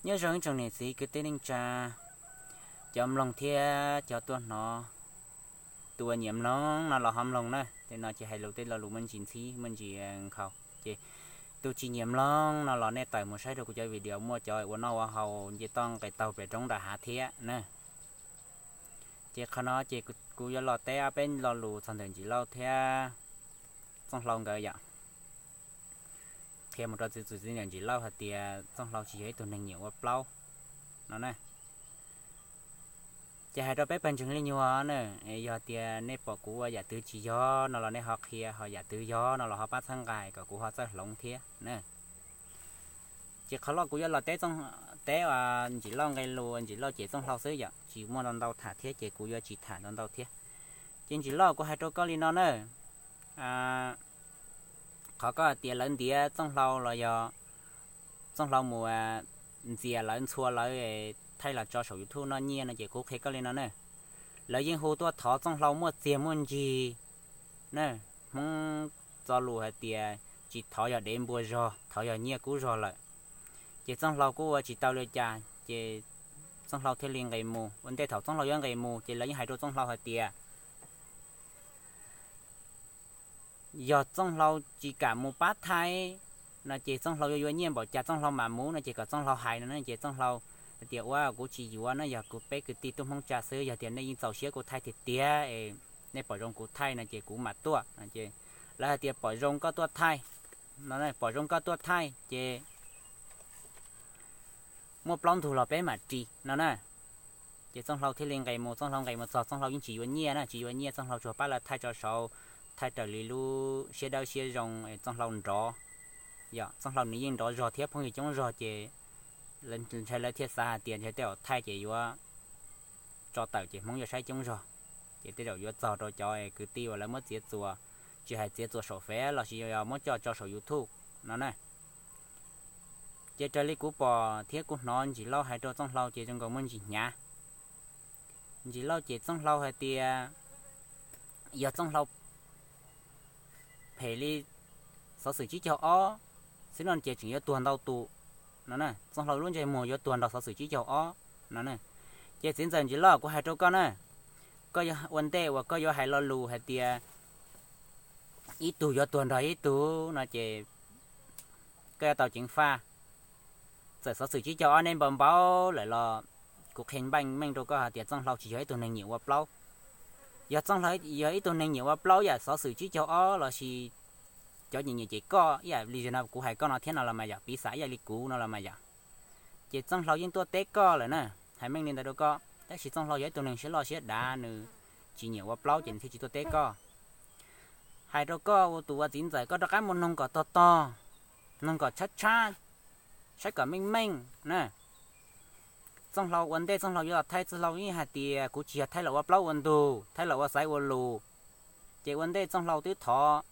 Nyob zoo ib tsoom niam txiv kwv tij neej tsa, cov mloog thiab cov tuaj hnov. Tus uas nyiam mloog no los ho mloog na, tej no ces hais lus tej lo lus muaj ntsis ntxhib muaj ntsis nkhaus ces, tus tsis nyiam mloog no los nej tawm mus saib rau kuv cov video muaj cov ua noj ua haus nce toj nqes taug pem roob nram hav thiab na. Ces qhov no ces kuv yuav los teb ob peb lo lus txog ntawm Ntsim Lauj thiab Txooj Hlau nkawd yom. Qhia mus rau txiv txwv txiv ntxawm Ntsim Lauj hais tias Txooj Hlau tsis yog ib tug neeg nyiam ua plaub no na. Ces hais rau peb pawg ntseeg li nyuag na, yog tias nej pom kuv ua yam twg tsis yog no los nej ho qhia, ho yam twg yog no los ho pab txhawb nqa kom kuv ho txawj hloov thiab na. Ces qhov loj kuv yuav los teb, teb Ntsim Lauj nqe lus, Ntsim Lauj cem Txooj Hlau xwb yom, tsis muaj ntau ntau tham thiab ces kuv yuav tsis tham ntau ntau thiab. Ces Ntsim Lauj, kuv hais rau koj li no na, qhov koj hais tias lawv ntiav Txooj Hlau los yog Txooj Hlau mus ntxias lawv ntxhua lawv thaij los tso saum YouTube noj nyiaj no ces kuv qhia koj li no na, lawv yeej hu tuaj thov Txooj Hlau muaj txiag muaj ntsig na. Hmoob txoj lus hais tias tsis thov yog dev npua zog, thov yog nyiaj kub zog lawm. Ces Txooj Hlau kuj ua tsis tau li cas ces Txooj Hlau thiaj li nqis mus. Ua ntej thaum Txooj Hlau yuav nqis mus ces lawv yeej hais rau Txooj Hlau hais tias yog Txooj Hlau tsis kam mus pab thaij no ces Txooj Hlau yuav yuav nyiaj npaum cas Txooj Hlau mam mus no ces kom Txooj Hlau hais no na. Ces Txooj Hlau hais tias ua kuv tsis yuav na, yog kuv peb kwv tij tub Hmoob tsa xwb, yog tias nej yeej txaus siab kuv thaij tiag tiag es nej pom zoo kuv thaij no ces kuv mam tuaj no ces lawv hais tias pom zoo koj tuaj thaij no, pom zoo koj tuaj thaij ces muaj plaub ntug los peb mam ris no na. Ces Txooj Hlau thiaj li nqis mus, Txooj Hlau nqis mus txog Txooj Hlau yeej tsis yuav nyiaj na, tsis yuav nyiaj Txooj Hlau tsuas pab lawv thaij tso saud, thaij raws li lub siab dawb siab zoo Txooj Hlau nrov. Yog Txooj Hlau nws yeej nrov zog thiab phooj ywg coob zog ces ntshai lawv thiaj xav hais tias ntshai tej zaum thaij ces yuav tso tawm ces Hmoob yuav saib coob zog, ces tej zaum yuav txog rau cov kwv tij uas lawv muab txiav txuas, tsis hais txiav txuas saum fej lossis yog muab coj tso saum YouTube no na. Ces raws li kuv pom thiab kuv hnov Ntsim Lauj hais rau Txooj Hlau ces zoo nkaus muaj ntsis hnyav. Ntsim Lauj cem Txooj Hlau hais tias yog Txooj Hlau phem li xov xwm tsib caug ob xwb no ces tseem yuav tuag ntau tus no na, Txooj Hlau lub ntsej muag yuav tuag nrog xov xwm tsib caug ob no na. Ces txiv ntxawm Ntsim Lauj, kuv hais rau koj na, koj ua ntej uas koj yuav hais lo lus hais tias ib tug yuav tuag nrog ib tug no ces koj yuav tau ceev faj. Txawm xov xwm tsib caug ob neb npau npau lawm los kuv qhia npaij meej rau koj hais tias Txooj Hlau tsis yog ib tug neeg nyiam ua plaub. Yog Txooj Hlau yog ib tug neeg nyiam ua plaub yam xov xwm tsib caug ob lossis cov nyiam nyiam cem koj ib yam li no kuv hais koj no thiab no los mas yom, piv xam ib yam li kuv no los mas yom, ces Txooj Hlau yeej tuaj teb koj lawm na. Hais meej li ntawd rau koj, tab sis Txooj Hlau yog ib tug neeg siab loj siab dav, nws tsis nyiam ua plaub ces nws thiaj tsis tuaj teb koj. Hais rau koj ua tus ua txiv ntxawm koj rov qab mus noog kom tog tog, noog kom tshab tshab, saib kom meej meej na. Txooj Hlau ua ntej Txooj Hlau yuav los thaij, Txooj Hlau yeej hais tias kuv tsis yog thaij los ua plaub ua ntug, thaij los ua xaiv ua lus. Ces ua ntej Txooj Hlau twb thov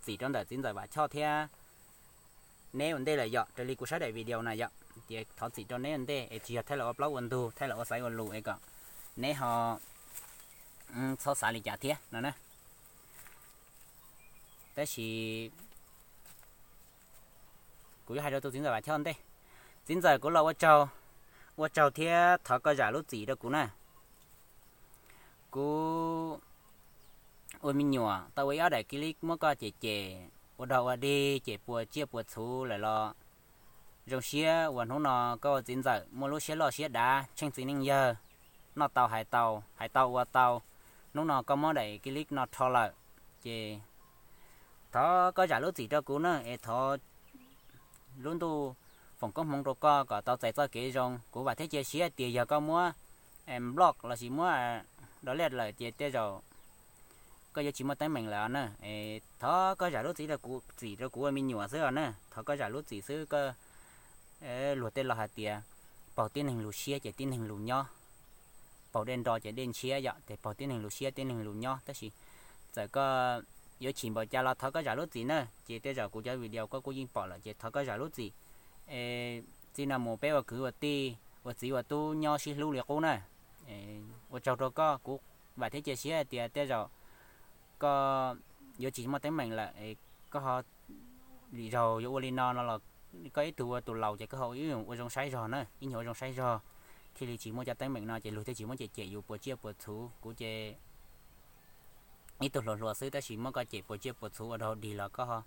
txim rau ntawm txiv ntxawm Vam Choj thiab neb ua ntej lawm yom, raws li kuv saib daim video na yom, ces thov txim rau neb ua ntej es tsis yog thaij los ua plaub ua ntug, thaij los ua xaiv ua lus es kom neb ho txhob xav li cas thiab no na. Tab sis kuv yuav hais rau tus txiv ntxawm Vam Choj ntej. Txiv ntxawm, kuv los ua tsaug, ua tsaug thiab thov koj zam lub txim rau kuv na. Kuv ua me nyuam tau ua ib ob daim clip muab koj cem cem ua dog ua dig, cem puas tsiaj puas txhu lawm los zoo siab uas hnub no koj ua txiv ntxawm muaj lub siab loj siab dav, tsheej txiv neej yawg, noj tau hais tau, hais tau ua tau. Hnub no koj muab daim clip no rho lawm, ces thov koj zam lub txim rau kuv na, es thov lub ntuj foom koob hmoov rau koj kom tau txais txoj kev zoo. Kuv vam thiab cia siab tias yog koj muab block lossis muab delete lawm ces tej zaum koj yuav tsis muaj teeb meem lawm na. Thov koj zam lub txim rau kuv, txim rau kuv ua me nyuam xwb os na, thov koj zam lub txim xwb. Koj luag tej laus hais tias paug tib neeg lus siab ces tib neeg lus nyob, paug dej nro ces dej ntshiab yom, ces paug tib neeg lus siab tib neeg lus nyob. Tab sis txawm koj yuav chim npaum cas los thov koj zam lub txim na, ces tej zaum kuv cov video koj kuj yeej pom lawm ces thov koj zam lub txim. Es txij no mus peb ua kwv ua tij ua txiv ua tub nyob sib hlub li qub na. Ua tsaug rau koj, kuv vam thiab cia siab hais tias tej zaum koj yuav tsis muaj teeb meem lawm, koj ho lwm zaug yuav ua li no no los koj ib tug ua tus laus ces koj ho ib nyuag ua zoo saib zog na, ib nyuag ua zoo saib zog, thiaj li tsis muaj cov teeb meem no ces luag thiaj tsis muab cem cem yus puas tsiaj puas txhuv. Kuv ces ib tug hluas hluas xwb tab sis muab koj cem puas tsiaj puas txhuv ua rau dig los koj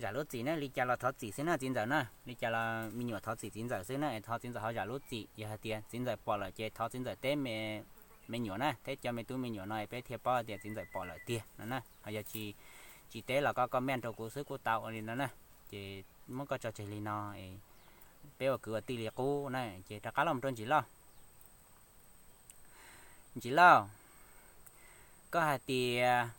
zam lub txim na, li cas los thov txim xwb na txiv ntxawm na, li cas los me nyuam thov txim txiv ntxawm xwb na, thov txiv ntxawm ho zam lub txim. Yog hais tias txiv ntxawm pom lawm ces thov txiv ntxawm teb me nyuam na, teb cov me tub me nyuam no peb thiaj paub hais tias txiv ntxawm pom lawm tiag no na. Ho yog tsis teb los koj comment rau kuv xwb kuj tau li no na. Ces muab koj tso tseg li no, peb ua kwv ua tij li qub na. Ces rov qab los rau Ntsis Lauj. Ntsis Lauj, koj hais tias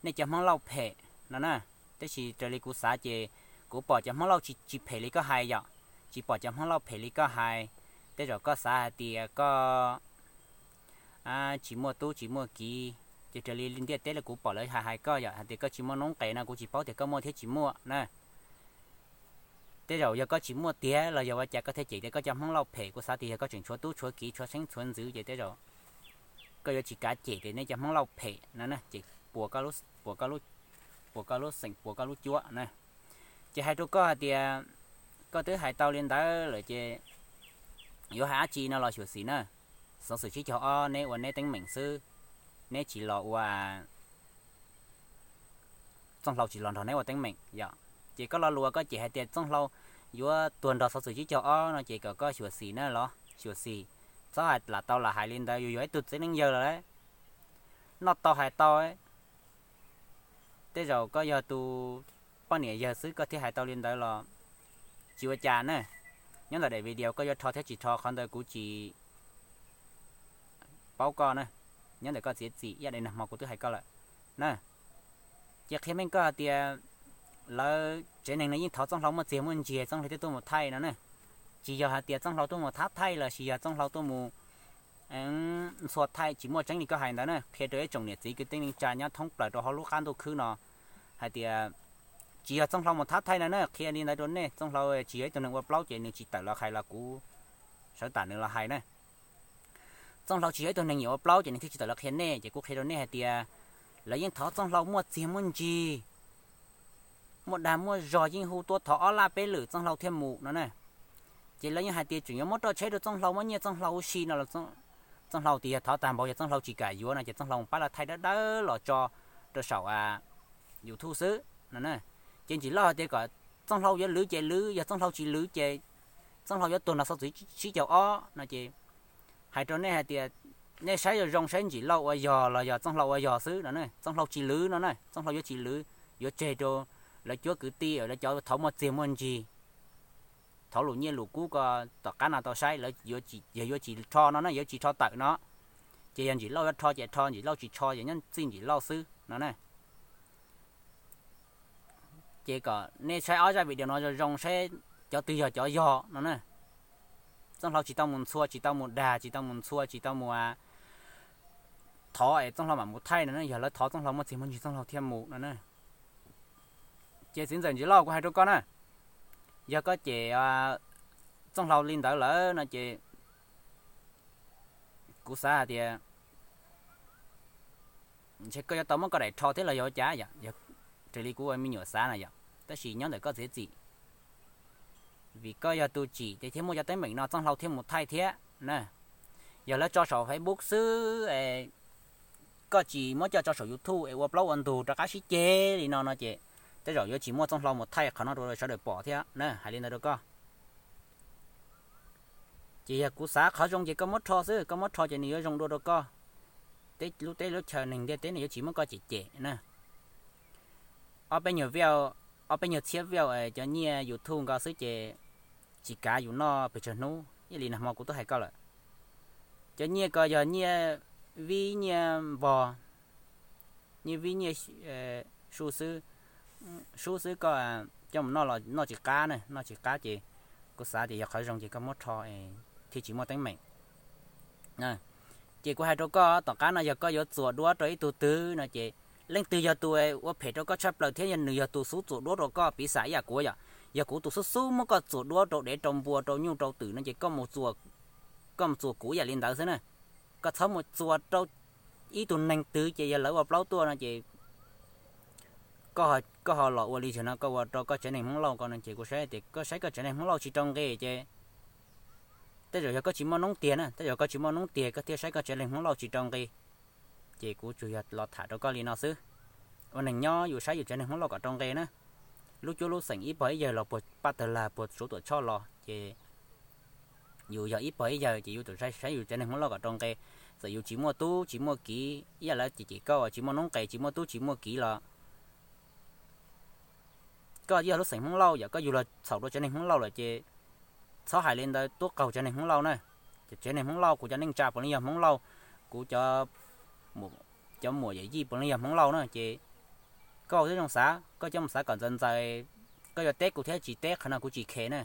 nej cov Hmoob Lauj phem no na, tab sis raws li kuv xav ces kuv pom cov Hmoob Lauj tsis phem li koj hais yom, tsis pom cov Hmoob Lauj phem li koj hais. Tej zaum koj xav hais tias koj tsis muaj tub tsis muaj kiv, ces raws li ntiaj teb li kuv pom lawv hais hais koj yom, hais tias koj tsis muaj noob qes no kuv tsis paub tias koj muaj thiab tsis muaj na. Tej zaum yog koj tsis muaj tiag los yog ua cas koj thiaj cem tias koj cov Hmoob Lauj phem, kuv xav tias yog koj tseem tshuav tub tshuav kiv tshuav xeeb tshuav ntxwv ces tej zaum koj yuav tsis kav cem tias nej cov Hmoob Lauj phem no na, ces puas koj lub xeem puas koj lub cuab na. Ces hais rau koj hais tias koj twb hais tau li ntawd lawm ces yuav hais dab tsi no los xyuam xim na. Xov xwm tsib caug ob neb ua neb teeb meem xwb, neb tsis los ua, Txooj Hlau tsis los nrog neb ua teeb meem yom. Ces koj lo lus uas koj cem hais tias Txooj Hlau yuav tuag nrog xov xwm tsib caug ob no ces kom koj xyuam xim na los xyuam xim, txhob hais lam tau lam hais li ntawd, yus yog ib tug txiv neej yawg lawm, noj tau hais tau. Tej zaum koj yog tus poj niam yawg xwb koj thiaj hais tau li ntawd los tsis ua cas na. Nyob ntawm daim video koj yuav rho thiab tsis rho qhov ntawd kuv tsis paub koj na. Nyob ntawm koj txiav txim, ib yam li nag hmo kuv twb hais koj lawm na. Ces qhia meej koj hais tias lawv tsev neeg no yeej thov Txooj Hlau muaj txiag muaj ntsig Txooj Hlau thiaj tuaj mus thaij no na. Tsis yog hais tias Txooj Hlau tuaj mus thab thaij los sis yog Txooj Hlau tuaj mus ntxhua thaij, tsis muaj tseeb li koj hais ntawd na. Qhia rau ib tsoom niam txiv kwv tij neej tsa nyob thoob plaws rau hauv lub qab ntuj khwb no hais tias tsis yog Txooj Hlau mus thab thaij no na. Qhia li ntawd rau nej, Txooj Hlau tsis yog ib tug neeg ua plaub ces nws tsis tawm los hais los kuv sawv tam nws los hais na. Txooj Hlau tsis yog ib tug neeg nyiam ua plaub ces nws thiaj tsis tawm los qhia nej. Ces kuv qhia rau nej hais tias lawv yeej thov Txooj Hlau muaj txiag muaj ntsig, muaj dag muaj zog, yeej hu tuaj thov ob laj peb lwm Txooj Hlau thiaj mus no na. Ces lawv yeej hais tias tseem yuav muab roj tsheb rau Txooj Hlau, muab nyiaj Txooj Hlau ua si no los Txooj Hlau tias yog thov tag npaum yog Txooj Hlau tsis kam yuav no ces Txooj Hlau pab lawv thaij dawb dawb los tso rau saum YouTube xwb no na. Ces Ntsis Lauj hais tias kom Txooj Hlau yuav lwv ces lwv, yog Txooj Hlau tsis lwv ces Txooj Hlau yuav tuag nrog xov xwm tsib caug ob no ces hais rau nej hais tias nej saib zoo zoo saib Ntsis Lauj ua yog los yog Txooj Hlau ua yog xwb no. Txooj Hlau tsis lwv no na, Txooj Hlau yuav tsis lwv, yuav tseg rau lawv cuab kwv tij, lawv cov thov muaj txiag muaj ntsig, thov lus nyiaj lus kub ko tom qab no tau saib, lawv yog yuav tsis rho no na, yuav tsis rho tawm no. Ces yog Ntsis Lauj yuav rho ces rho, Ntsis Lauj tsis rho ces nyob txij Ntsis Lauj xwb no na. Ces kom nej saib ob zaj video no zoo zoo saib cov twg yog cov yog no na. Txooj Hlau tsis tau mus ntxhua, tsis tau mus dag, tsis tau mus ntxhua, tsis tau mus thov es Txooj Hlau mam mus thaij no na, yog lawv thov Txooj Hlau muaj txiag muaj ntsig Txooj Hlau thiaj mus no na. Ces txiv ntxawm Ntsis Lauj, kuv hais rau koj na, yog koj cem Txooj Hlau li ntawd lawm no ces kuv xav hais tias ntshe koj yuav tau muab koj daim rho thiab los yog ua cas yom, raws li kuv ua me nyuam xav na yom, tab sis nyob ntawm koj txiav txim. Vim koj yog tus tsim ces thiaj muaj cov teeb meem no Txooj Hlau thiaj mus thaij thiab na. Yog lawv tso saum Facebook xwb es koj tsis muab coj tso saum YouTube es ua plaub ua ntug rov qab sib ceg li no no ces tej zaum yuav tsis muaj Txooj Hlau mus thaij qhov no rau sawv daws pom thiab na, hais li ntawd rau koj. Ces yog kuv xav qhov zoo ces koj muab rho xwb, koj muab rho ces nws yuav zoo dua rau koj. Lub teb lub chaw neeg ntiaj teb nws yuav tsis muab koj cem cem na. Ob peb nyuag view, ob peb nyuag txhiab view cov nyiaj YouTube nkaus xwb ces tsis kav yus noj pes tsawg hnub, ib yam li nag hmo kuv twb hais koj lawm. Cov nyiaj ko yog nyiaj vib nyiaj npog, nyiaj vib nyiaj sub xwb, sub xwb koj coj mus noj los noj tsis qab na, noj tsis qab ces kuv xav tias yog qhov zoo ces koj muab rho thiaj tsis muaj teeb meem. Ces kuv hais rau koj, tom qab no yog koj yuav txuas duab rau ib tug twg no ces leej twg yog tus ua phem rau koj tshaj plaws thiab yog nws yog tus xub txuas duab rau koj, piv xam ib yam kuv yom, yog kuv tus xub xub muab koj txuas duab rau dev rau npua rau nyuj rau twm no ces koj mus txuas kuv ib yam li ntawd xwb na. Koj txhob mus txuas rau ib tug neeg twg ces yog lawv ua plaub tuaj no ces koj koj ho los ua li tag no koj ua rau koj tsev neeg Hmoob Lauj ko no ces kuv saib tias koj saib koj tsev neeg Hmoob Lauj tsis rau nqi ces tej zaum yog koj tsis muaj noob tiag na, tej zaum koj tsis muaj noob tiag koj thiaj saib koj tsev neeg Hmoob Lauj tsis rau nqi. Ces kuv tsuas yog los tham rau koj li no xwb. Ua neeg nyob yus saib yus tsev neeg Hmoob Lauj kom rau nqi na. Lub cuab lub xeem ib pog ib yawg los puag paj tawg lag puag Suav Tuam Tshoj los ces yus yog ib pog ib yawg ces yus txawm saib yus tsev neeg Hmoob Lauj kom rau nqi. Txawm yus tsis muaj tub tsis muaj kiv ib yam li ces koj tsis muaj noob qes tsis muaj tub tsis muaj kiv los koj yog lub xeem Hmoob Lauj yom, koj yug los txhaum rau tsev neeg Hmoob Lauj lawm ces txhob hais li ntawd, tub qaug tsev neeg Hmoob Lauj na. Ces tsev neeg Hmoob Lauj, kuv cov neej tsa puav leej yog Hmoob Lauj, kuv cov muam yawm yij puav leej yog Hmoob Lauj na ces koj thiab zoo xav, koj coj mus xav kom ntxaws ntxaws, koj yuav teb kuv thiab tsis teb qhov no kuv tsis khe na.